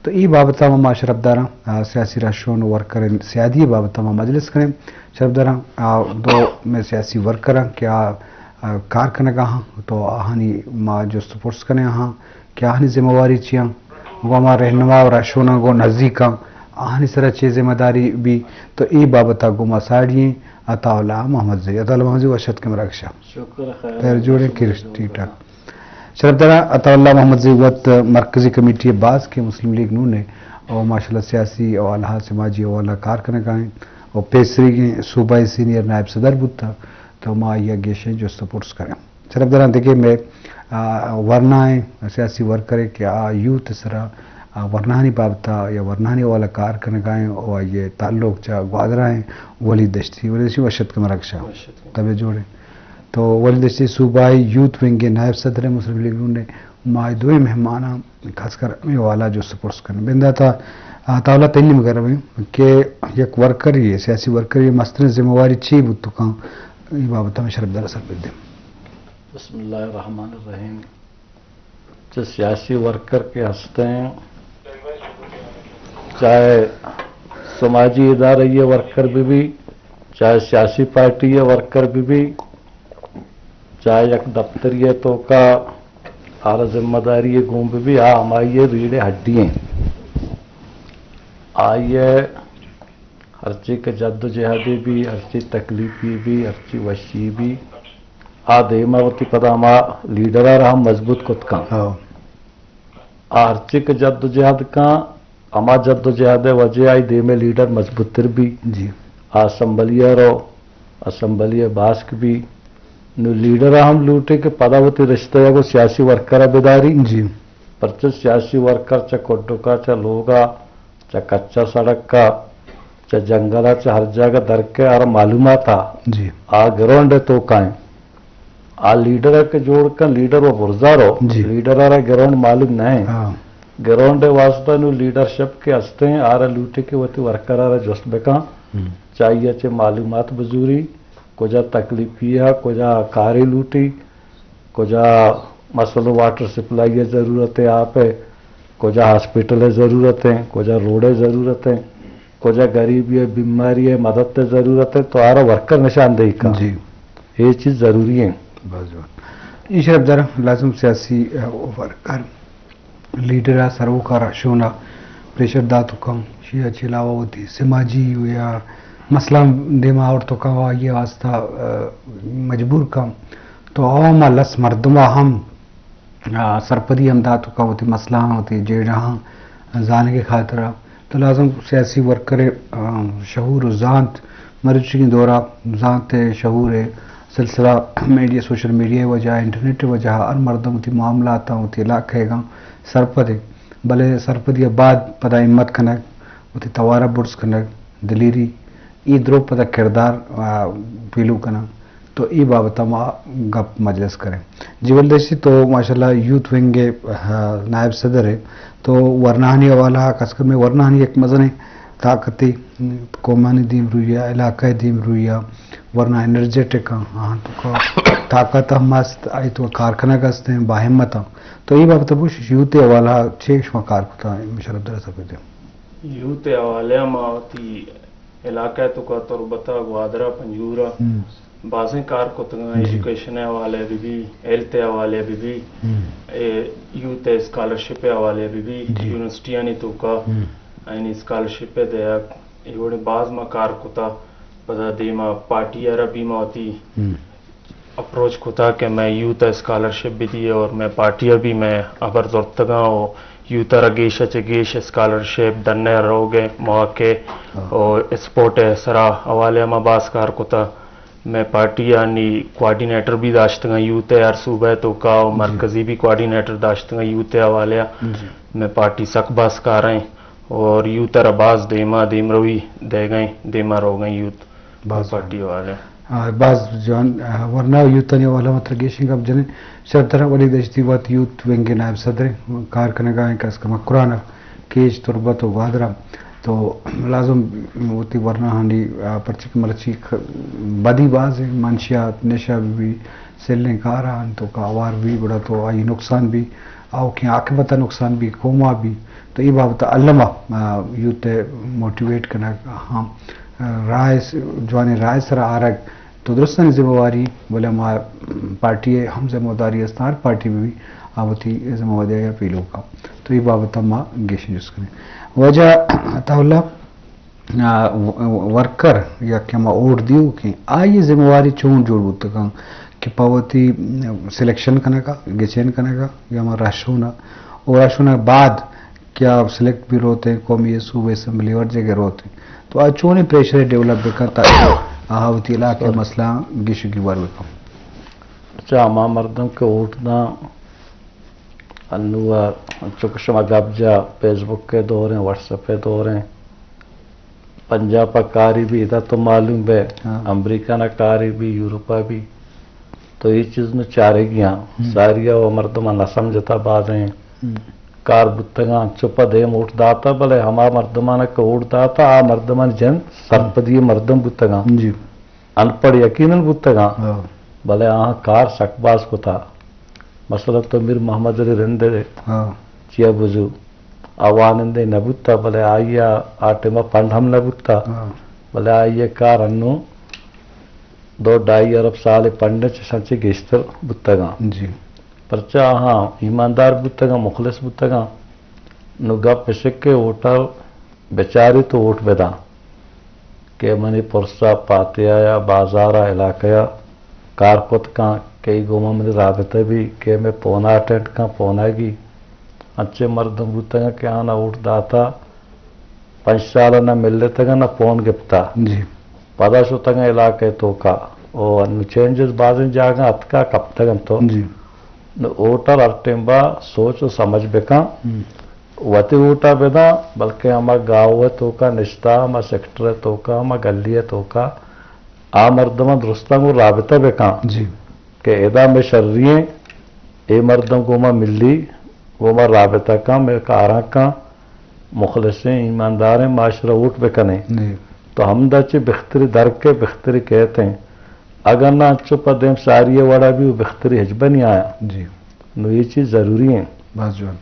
تو اے بابت ءَ ما شرپداراں، آ، سیاسی رہشون ءُ ورکر سیادی ءِ بابت ءَ ما مجلس کنیں۔ شرپداراں، آ، دو مئے سیاسی ورکر آں کہ آ، آ، کار کنگ ءَ آں، تو آہانی ما جست ءُ پرس کنیں آہاں کہ آہانی ذمہ واری چی آں، گوں ہما رہنما ءُ رہشوناں گوں نزیک آں، آہانی سرا چے ذمہ داری بی، تو اے بابت ءَ گوں ما ساڑی ایں عطا اللہ محمد زئی۔ عطا اللہ محمد زئی، وش اتکے مراگش ءَ۔ شکر، خیر، خیر جوڑ ئے، شکر، ٹھیک ٹھاک۔ شرپدار عطا اللہ محمد زئی وت مرکزی کمیٹی ءِ باسک ایں مسلم لیگ نون ءِ، ءُ ماشاءاللہ سیاسی حوالہ ءَ، سماجی حوالہ ءَ کار کنگ ءَ ایں، ءُ پیسریگیں صوبائی سینئر نائب صدر بوتگ، تو ما آئی ءَ گیشیں جست ءُ پرس کنیں۔ شرپداراں دگہ مئے، آ، ورنا ایں سیاسی ورکرے کہ آ یوتھ ءِ سرا، آ، ورناہانی بابت ءَ یا ورناہانی حوالہ ءَ کار کنگ ءَ ایں، ءُ آئی ءِ تعلق چہ گوادر ءَ ایں، ولید دشتی۔ ولید دشتی، وش اتکے مراگش ءَ۔ وش اتکے۔ طبیعت جوڑ ئے؟ تو ولید دشتی صوبائی یوتھ ونگ ءِ نائب صدر ایں مسلم لیگ نون ءِ، ما اے دوئیں مہماناں خاص کر ہمے حوالہ ءَ جست ءُ پرس کنیں۔ بندات ءَ، آ، عطا اللہ، تئی نیمگ ءَ رویں کہ یک ورکرے، سیاسی ورکرے ءِ مستریں ذمہ واری چی بوت کنت، اے بابت ءَ مئے شرپدار ءَ سرپد دئے۔ بسم اللہ الرحمن الرحیم۔ چہ سیاسی ورکر کہ ہست ایں، چاہے سماجی ادارہ ءِ ورکر بہ بی، چاہے سیاسی پارٹی ءِ ورکر بہ بی، چاہے یک دپترے ءِ توکا آ را ذمہ داری گون بہ بی، آ ہمائی ءِ ریڑھ ءُ ہڈی ایں۔ آئی ءِ ہرچی کہ جد ءُ جہدے بی، ہرچی تکلیفے بی، ہرچی وشی بی، آ دیم ءَ وتی پدا ہما لیڈر ءَ را ہم مضبوط کت کنت۔ ہو۔ آ ہرچی کہ جد ءُ جہد کنت، ہما جد ءُ جہد ءِ وجہ ءَ آئی دیم ءِ لیڈر مضبوط تر بی۔ جی۔ آ اسمبلی ءَ رو، اسمبلی ءِ باسک بی۔ نوں لیڈر ءَ ہم لوٹی کہ پدا وتی رشتہ ءَ گوں سیاسی ورکر ءَ بداری۔ جی۔ پرچہ سیاسی ورکر چہ کڈک ءَ، چہ لوگ ءَ، چہ کچا سڑک ءَ، چہ جنگل ءَ، چہ ہر جاگہ در کئے، آ را معلومات ءَ، جی۔ آ گراؤنڈ ءِ توکا ایں۔ آ لیڈر ءَ کہ جوڑ کن، لیڈر وَ برزا رو، جی۔ لیڈر ءَ را گراؤنڈ معلوم نہ ایں۔ ہاں۔ گراؤنڈ ءِ واسطہ نوں لیڈرشپ کہ ہست ایں، آ را لوٹی کہ وتی ورکر ءَ را جست بکن، ہم۔ چہ آئی ءَ چہ معلومات بزوری، کجا تکلیفی ءَ، کجا کارے لوٹی، کجا مثلاً واٹر سپلائی ءِ ضرورت ایں، آپ ءِ، کجا ہاسپٹل ءِ ضرورت ایں، کجا روڈ ءِ ضرورت ایں، کجا غریبی ءِ، بیماری ءِ، مدد ءِ ضرورت ایں، تو آ را ورکر نشاندہی کن۔ جی۔ اے چیز ضروری ایں۔ بس جوان۔ اے شرپدار لازم سیاسی، آ، ورکر، لیڈر ءَ، سروک ءَ، رہشون ءَ پریشر دات کن، ایشی ءَ چہ علاوہ وتی سماجی یا مسئلہ دیم ءَ آورت کن، آئی ءِ واسطہ، آ، مجبور کن۔ تو عوام ءَ، لس مردم ءَ ہم، آ، سرپدی ہم دات کن وتی مسئلہاں، وتی جیڑہاں زانگ ءِ خاطر ءَ۔ تو لازم سیاسی ورکر ءِ، آ، شعور ءُ زانت، مروچیگیں دور ءَ زانت ءِ شعور ءِ سلسلہ میڈیا، سوشل میڈیا ءِ وجہ ءَ، انٹرنیٹ ءِ وجہ ءَ ہر مردم وتی معاملاتاں، وتی علاقہ ئیگاں سرپد ایں، بلے سرپدی ءَ بعد پدا ہمت کنگ، وتی توار ءَ برز کنگ، دلیری، اے درو پدا کردار، آ، پیلو کناں۔ تو اے بابت ءَ ما گپ مجلس کنیں۔ جی ولید دشتی، تو ماشاءاللہ یوتھ ونگ ءِ، آ، نائب صدر ئے، تو ورناہانی حوالہ ءَ، خاص کر مئے ورناہانی یک مزنیں طاقتے، قومانی دیمروئی ءَ، علاقہ ءِ دیمروئی ءَ، ورنا انرجیٹک آں، آہاں توکا طاقت ہم است، آئی توکا کار کنگ است ایں، باہمت آں۔ تو اے بابت ءَ بگوش، یوتھ ءِ حوالہ ءَ چے شما کار کتا، شرپدار ءَ سرپد دئے۔ یوتھ ءِ حوالہ ءَ ما وتی علاقہ ءِ توکا تربت ءَ، گوادر ءَ، پنجگور ءَ، ہم۔ بازیں کار کتگاں، جی۔ ایجوکیشن ءِ حوالہ ءَ بہ بی، ہیلتھ ءِ حوالہ ءَ بہ بی، ہم۔ اے یوتھ ءِ اسکالرشپ ءِ حوالہ ءَ بہ بی، جی۔ یونیورسٹیانی توکا، ہم۔ یعنی اسکالرشپ ءِ دئیگ، اے وڑیں باز ما کار کتا۔ پدا دیما پارٹی ءَ را بی ما وتی، ہم۔ اپروچ کتا کہ مئے یوتھ ءَ اسکالرشپ بدی اور مئے پارٹی ءَ بی مئے ہبر زرتگاں و یوتھ ءَ را گیش ءَ چہ گیش اسکالرشپ، ڈن ءَ روگ ءِ مواقع، ہاں۔ و اسپورٹ ءِ سرا حوالہ ءَ ما باز کار کتا۔ مئے پارٹی ءَ نی کوآرڈینیٹر بی داشتگاں یوتھ ءِ ہر صوبہ ءِ توکا و، جی۔ مرکزی بی کوآرڈینیٹر داشتگاں یوتھ ءِ حوالہ ءَ۔ جی۔ مئے پارٹی سک باز کار ایں اور یوتھ ءَ را باز دیما دیمروی دئیگ ءَ ایں، دیما روگ ءَ ایں یوتھ۔ باز پارٹی جوان۔ والے۔ آ، باز جوان، آ، ورنا یوتھانی حوالہ ءَ ما ترا گیشیں گپ جنیں۔ شرپدار ولید دشتی وت یوتھ ونگ ءِ نائب صدر ایں، کار کنگا ایں کس کم مکران ءَ، کیچ، تربت و گوادر ءَ۔ تو لازم وتی ورناہانی، آ، پرچہ کہ مرچی خ-، بدی باز ایں، منشیات، نشہ بہ بی، سلیں کاراں توکا ہوار بی، گڑا تو آئی نقصان بی۔ آؤکیں عاقبت ءَ نقصان بی، قوم ءَ بی۔ تو اے بابت ءَ الم ءَ، آ، یوتھ ءِ موٹیویٹ کنگ، ہاں، آ، رائے س-، جوانیں رائے سرا آرگ، تو درستانی ذمہ واری، بلے ما پارٹی ءِ ہم ذمہ داری است، ہر پارٹی بہ بی، آ وتی ذمہ واری ءَ پیلو کا۔ تو اے بابت ءَ ما گیشیں جست کنیں۔ واجہ عطا اللہ، آ، و-، ورکر یا کہ ہما ووٹ دیوکیں، آئی ءِ ذمہ واری چون جوڑ بوتگاں کہ پہ وتی سلیکشن کنگا، گچین کنگا یا ہما رہشونا، او رہشونا بعد کہ آ سلیکٹ بی روتیں، قومی صوبہ اسمبلی ءُ ہر جگہ روتیں، تو آ چونیں پریشرے ڈیولپ بکن تاکہ آ وتی علاقہ ءِ مسئلہ گیش ءُ گیوار بکن؟ اچھا، ہما مردم کہ ووٹ داں، انو ءَ چونکہ شما گپ جا، فیس بک ءِ دور ایں، واٹس ایپ ءِ دور ایں، پنجاب ءَ کاری بی، ادا تو معلوم بے، ہاں۔ امریکہ نا کاری بی، یورپ ءَ بی، تو اے چیز نو چارگی آں۔ ہم۔ ساری ءَ و مردم نہ سمجھتا بازیں ہم۔ کار بوتگاں، چپ ءَ دیم ووٹ داتا، بلے ہما مردماں کہ ووٹ داتا، آ مردمانی جند سرپدی مردم بوتگاں۔ جی۔ ان پڑھ یقیناً بوتگاں، ہاں۔ بلے آہاں کار سک باز کتا۔ مثلاً تو میر محمد علی رند ءَ ہاں۔ چیا بزو، آ وانندے نہ بوتا، بلے آئی ءَ آ ٹائم ءَ پنڈ ہم نہ بوتا، ہاں۔ بلے آئی ءِ کار انو دو ڈھائی ارب سال ءِ پنڈ چشاں چہ گیشتر بوتگاں۔ جی۔ پرچا آہاں ایماندار بوتگاں، مخلص بوتگاں۔ نو گپ اش کہ ووٹر بچاری تو ووٹ بداں کہ منی پرسا پاتیا یا بازار ءَ علاقہ ءَ کار کت کن کہ ای گوما منی رابطہ بی کہ میں پونا اٹینڈ کن، پوناگی انچیں مردم بوتگاں کہ آنا ووٹ داتا، پنچ سال نہ ملتگاں نہ پون گپتا۔ جی۔ پدا شتگاں علاقہ توکا۔ او انو چینجز بازیں جاگہ اتکا کپتگاں تو۔ جی۔ نو ووٹر ہر ٹیم با سوچ و سمجھ بکن۔ ہم۔ وتی ووٹا بداں، بلکہ ہما گاؤ ءِ توکا نشتہ، ہما سیکٹر ءِ توکا، ہما گلی ءِ توکا آ مردماں درستاں گوں رابطہ بکن۔ جی۔ کہ ادا مئے شری ایں، اے مردم گوں ما ملی، گوں ما رابطہ کن، مئے کاراں کن، مخلصیں، ایمانداریں، معاشرہ ووٹ بکنیں۔ جی۔ تو ہمدا چہ بہتری درک ءِ بہتری کیت ایں۔ اگاں نہ انچو پہ دیم ساری ءِ وڑا بی و بہتری ہچ بنی آیا۔ جی۔ نو اے چیز ضروری ایں۔ باز جوان۔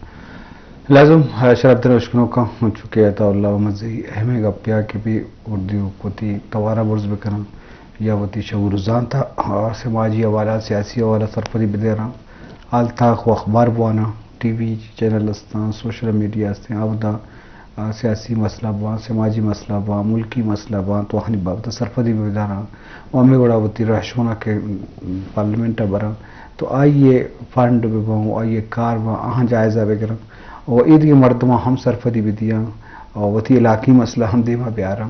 لازم، آ، شرپدار اشکنوکاں، چونکہ عطا اللہ احمدزئی اہمیں گپے آ کہ بی اردو وتی توارا برز بکناں یا وتی شعور و زانت ءَ، آ، سماجی حوالہ، سیاسی حوالہ سرپدی بدیراں۔ حال تاک و اخبار بواناں، ٹی وی چینل استاں، سوشل میڈیا استیں، اودا آ، سیاسی مسئلہ باں، سماجی مسئلہ باں، ملکی مسئلہ باں، تو آہانی بابت ءَ سرپدی بہ بداراں۔ و ہمے وڑا وتی رہشوناں کہ پارلیمنٹ ءَ براں، تو آئی ءِ فنڈ بہ باں، آئی ءِ کار باں، آہاں جائزہ بہ گراں۔ و ایدگہ مردماں ہم سرپدی بہ دیاں، و وتی علاقی مسئلہ ہم دیما بیاراں۔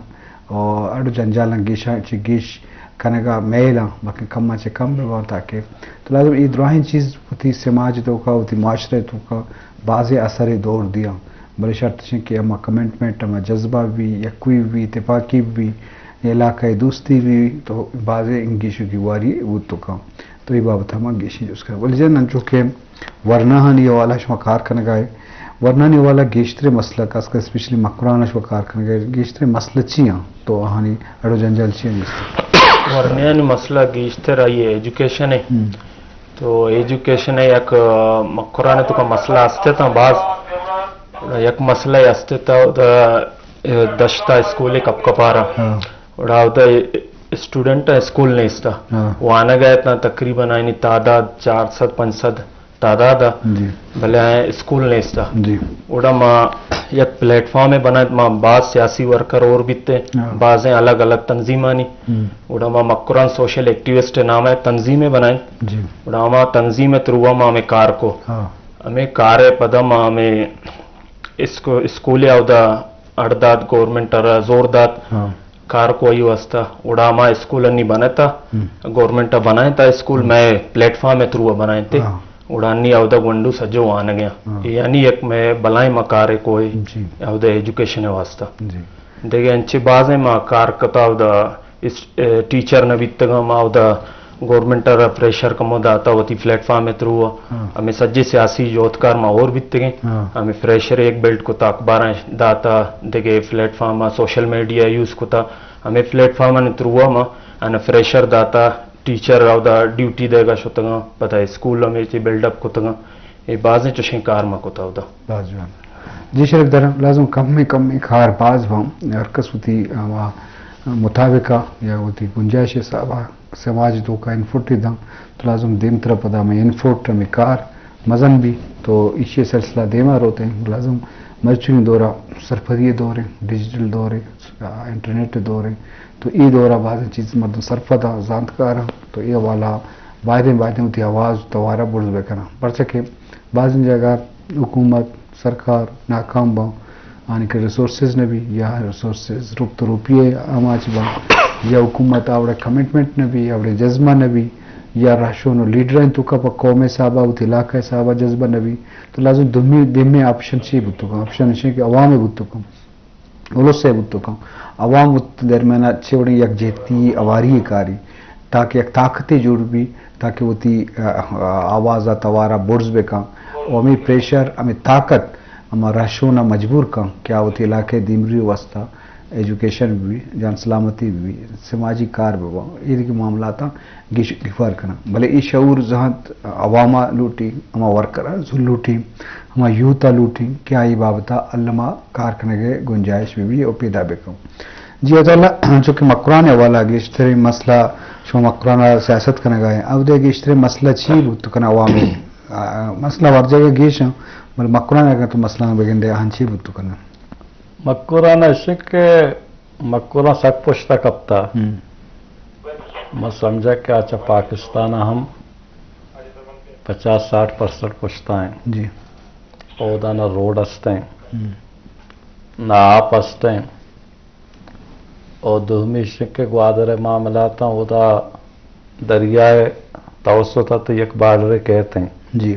و اڑ و جنجالاں گیشاں چہ گیش کنگا میلاں، بلکہ کماں چہ کم بہ باں تاکہ تو لازم اے دراہیں چیز وتی سماج توکا، وتی معاشرہ توکا بازیں اثرے دور دیاں۔ بلے شرط اش انت کہ ہما کمٹمنٹ، ہما جذبہ بی، یکوئی بی، تپاکی بی، علاقہ دوستی بی، تو بازیں گیش و گیواری بوت کن۔ تو اے بابت ہما گیشیں جست کناں۔ ولی جن انچو کہ ورناہانی حوالہ شما کار کنگا ئے، ورناہانی حوالہ گیشتریں مسئلہ، خاص کر اسپیشلی مکران شما کار کنگا ئے، گیشتریں مسئلہ چی آں؟ تو آہانی اڑ و جنجال چی آں؟ ورناہانی مسئلہ گیشتر آئی ایجوکیشن ہے۔ ہم۔ تو ایجوکیشن ءِ یک، آ، مکران ءِ توکا مسئلہ است اتاں باز۔ یک مسئلہ است اتاں، دا، اے، دشتا اسکول کپ کپارا۔ ہاں۔ گڑا اودا اسٹوڈنٹ اسکول نیستا۔ ہاں۔ وانگ ءَ اتاں تقریباً آئینی تعداد چار سد پنچ سد تعداد ءَ۔ جی۔ بلے آئیں اسکول نیستا۔ جی۔ گڑا ما یک پلیٹ فارم بنائت، ما باز سیاسی ورکر اور بیتے، ہاں۔ بازیں الگ الگ تنظیمانی۔ ہم۔ گڑا ما مکران سوشل ایکٹیوسٹ نام ءِ تنظیمے بنائیں۔ جی۔ گڑا ہما تنظیم ءِ تھرو ءَ ما ہمے کار کو۔ ہاں۔ ہمے کار ءِ پدا ما ہمے اسکو-، اسکول ءَ اودا اڑ دات گورنمنٹ ءَ را زور دات۔ ہاں۔ کار کو آئی واسطہ۔ گڑا ہما اسکول انی بنائتا، ہم۔ گورنمنٹ ءَ بنائتا اسکول، ہم۔ مئے پلیٹ فارم ءِ تھرو ءَ بنائتے۔ ہاں۔ گڑا انی اودا گونڈو سجو وانگ ءَ۔ ہاں۔ یعنی یک مئے بلائیں ما کارے کوئی جی۔ اودا ایجوکیشن ءِ واسطہ۔ جی۔ دگہ انچیں بازیں ما کار کتا اودا اس-، اے، ٹیچر نہ بیتگاں، ما اودا گورنمنٹ ءَ را پریشر کمو داتا وتی پلیٹ فارم ءِ تھرو ءَ۔ ہاں۔ ہمے سجے سیاسی جہدکار ما اور بیتگیں۔ ہاں۔ ہمے پریشر یک بلڈ کتا، اخباراں داتا، دگہ پلیٹ فارم ءَ، سوشل میڈیا یوز کتا، ہمے پلیٹ فارمانی تھرو ءَ ما انا پریشر داتا، ٹیچر اودا ڈیوٹی دیگا شتگاں، پدا اسکول ہمے چی بلڈ اپ کتگاں۔ اے بازیں چشیں کار ما کتا اودا۔ باز جوان۔ جی شرف دارم، لازم کمیں کمیں کار باز باں، ہر کس وتی ہما مطابقہ یا وتی گنجائش حسابا سماج توکا انفوٹے داں، تو لازم دیمترا پدا ہمے انفوٹ ہمے کار مزن بی، تو ایشی سلسلہ دیما روتے ہیں۔ لازم مرچنی دورا سرپدی دورے، ڈیجیٹل دورے، انٹرنیٹ دورے، تو اے دورا بازیں چیز مردم سرپدا زانتکاراں، تو اے حوالہ بایدیں، بایدیں وتی آواز توارا برز بکناں، پرچہ کہ بازیں جاگہ حکومت، سرکار ناکام باں، آنی کہ ریسورسز نہ بی یا ریسورسز رپت روپی ء آماچ باں یا حکومت آوڑا کمٹمنٹ نہ بی، آوڑے جذبہ نہ بی یا رہشون و لیڈرانی توکا پہ قوم حسابا وتی علاقہ حسابا جذبہ نہ بی، تو لازم دومی دیمیں آپشن چی بوتگاں؟ آپشن اشیں کہ عوام بوتگاں۔ الس ء بوت کن۔ عوام وت درمیان ء چہ وڑیں یکجہتی، ہواری ء کاری، تاکہ یک طاقتے جوڑ بی، تاکہ وتی، ا، ا، آواز ء توار ء برز بہ کن۔ و ہمے پریشر، ہمے طاقت ہما رہشون ء مجبور کن کہ آ وتی علاقہ ء دیمروی ء واستہ ایجوکیشن بہ بی، جان سلامتی بہ بی، سماجی کار بہ باں، اے دگہ معاملاتاں گیش گیوار کناں۔ بلے اے شعور زانت عوام ء لوٹی، ہما ورکرز ء لوٹی، ہما یوتھ ء لوٹی کہ آئی بابت ء الما کار کنگ ء گنجائش بہ بی و پیدا بہ کن۔ جی، عطا اللہ، چونکہ مکران ء حوالہ گیشتریں مسئلہ شما مکران ء سیاست کنگ ء ایں، اودے گیشتریں مسئلہ چی بوت کن عوام ء؟ آ، مسئلہ ہر جگہ گیش ہیں، بلے مکران اگر تو مسئلہ بگندے، آہن چی بوت کن؟ مکران اشک مکران سک پشتا کپتا۔ ہم۔ ما سمجھا کہ آ چہ پاکستان ء ہم پچاس ساٹھ پرسنٹ پشتا ہیں۔ جی۔ اودا نہ روڈ است ہیں، ہم۔ نہ آپ است ہیں۔ اور دومی شک گوادر معاملات ہیں، اودا دریائے توسط ء تو یک بارڈرے کہتے ہیں۔ جی۔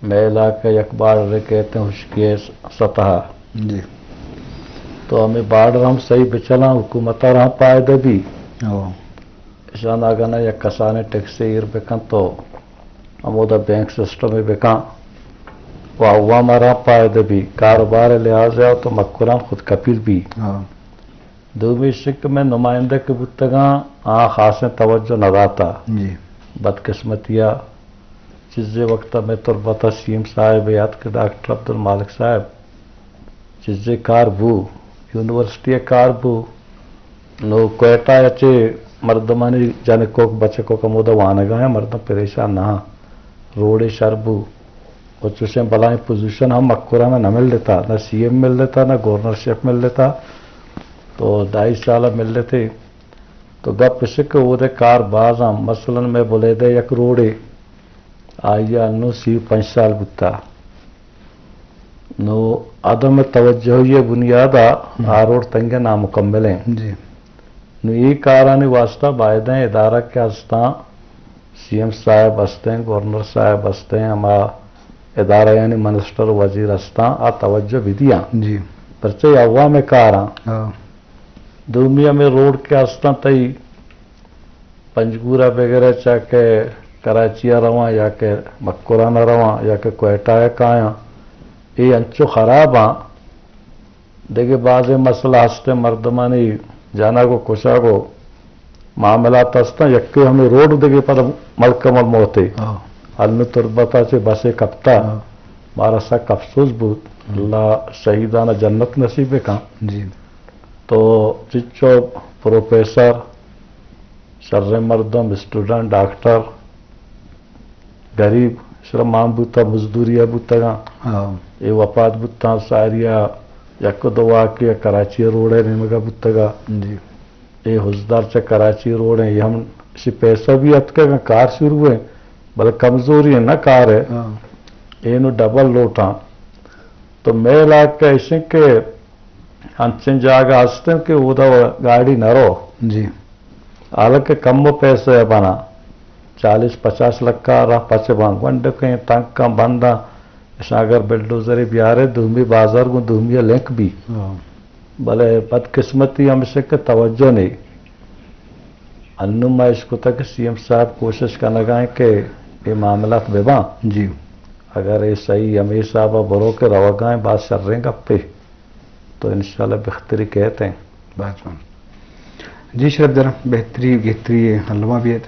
مئے علاقہ یک بارڈرے کہتے ہیں ہشکی ء سطح۔ جی۔ تو ہمیں بارڈر ہم صحیح بچلاں، حکومت ء را ہم فائدہ بی۔ او۔ اشان اگاں نہ یک کسانیں ٹیکسے ایر بکن تو ہمودا بینک سسٹم بکن و عوام ء را ہم فائدہ بی۔ کاروبار لحاظ ء تو مکران خود کپیل بی۔ ہاں۔ دومی شک میں نمائندہ کہ بوتگاں، آ خاصیں توجہ نہ داتا۔ جی۔ بدقسمتی ء چیزے وقت میں تربت ء سی ایم صاحب یاد کہ ڈاکٹر عبدالمالک صاحب چیزے کار بو، یونیورسٹی ء کار بو، نو کوئٹہ ء چہ مردمانی جنکوک بچکوک ہمودا وانگا ہیں، مردم پریشان نہ، روڈے شر بو۔ و چوشیں بلائیں پوزیشن ہم مکران ء نہ ملتا، نہ سی ایم ملتا، نہ گورنرشپ ملتا، تو دائی سال ملتے۔ تو گپ اش کہ اودے کار باز ہم، مثلاً میں بلیدہ یک روڈے، آئی ء انوں سی و پنچ سال بوتا۔ نو عدم توجہی ء بنیاد ء ہم۔ آ روڈ تنگہ نامکمل ہیں۔ جی۔ نو اے کارانی واسطہ بایدیں ادارہ کہ ہستاں، سی ایم صاحب ہستیں، گورنر صاحب ہستیں، ہما ادارہ یعنی منسٹر وزیر ہستاں، آ توجہ بدیاں۔ جی۔ پرچہ اے عوام کاراں۔ ہاں۔ دومی ہمیں روڈ کہ ہستاں تئی پنجگور ء بگر ء چاکہ کراچی ء رواں یا کہ مکران ء رواں یا کہ کوئٹہ ء کایاں، اے انچو خراباں۔ دگہ بازیں مسئلہ ہستیں، مردمانی جنگ و کشگ و معاملات ہستاں۔ یکے ہمیں روڈ دگہ پد ملکم الموت ء۔ ہاں۔ انوں تربت ء چہ بسے کپتا۔ ہاں۔ مارا سک افسوس بوت۔ ہم۔ اللہ شہیدان ء جنت نصیب بکن۔ جی۔ تو چچو پروفیسر شریں مردم، اسٹوڈنٹ، ڈاکٹر، گریب، شرا مان بوتا، مزدوری ء بوتگاں۔ ہاں۔ اے وفات بوتاں، ساری ء یک و دو واقعہ کراچی روڈ ء نیمگ ء بوتگا۔ جی۔ اے حضدار چہ کراچی روڈ ء، اے ہم اسی پیسہ بھی اتکگاں، کار شروع ہے، بلے کمزوری ہے، نہ کار ہے۔ ہاں۔ اے نو ڈبل لوٹاں۔ تو مئے علاقہ ایسے کہ انچیں جاگہ ہستیں کہ اودا گاڑی نہ رو۔ جی۔ حالانکہ کم و پیسہ ء بنا، چالیس پچاس لکھ ء راہ پچ باں، گونڈکیں تنکاں بنداں، اشاں اگر بلڈوزرے بیارے، دومی بازار گوں دومی ء لنک بی۔ ہاں۔ بلے بدقسمتی ہمیش کہ توجہ نہیں۔ انوں ما اشکتا کہ سی ایم صاحب کوشش کنگا ہیں کہ اے معاملات بباں۔ جی۔ اگر اے صحیح ہمے حساب ء برو کہ روگا ہیں، باز شریں گپے۔ تو انشاءاللہ بہتری کہتے ہیں۔ باز جوان۔ جی شرف دارم، بہتری، بہتری الما بیت۔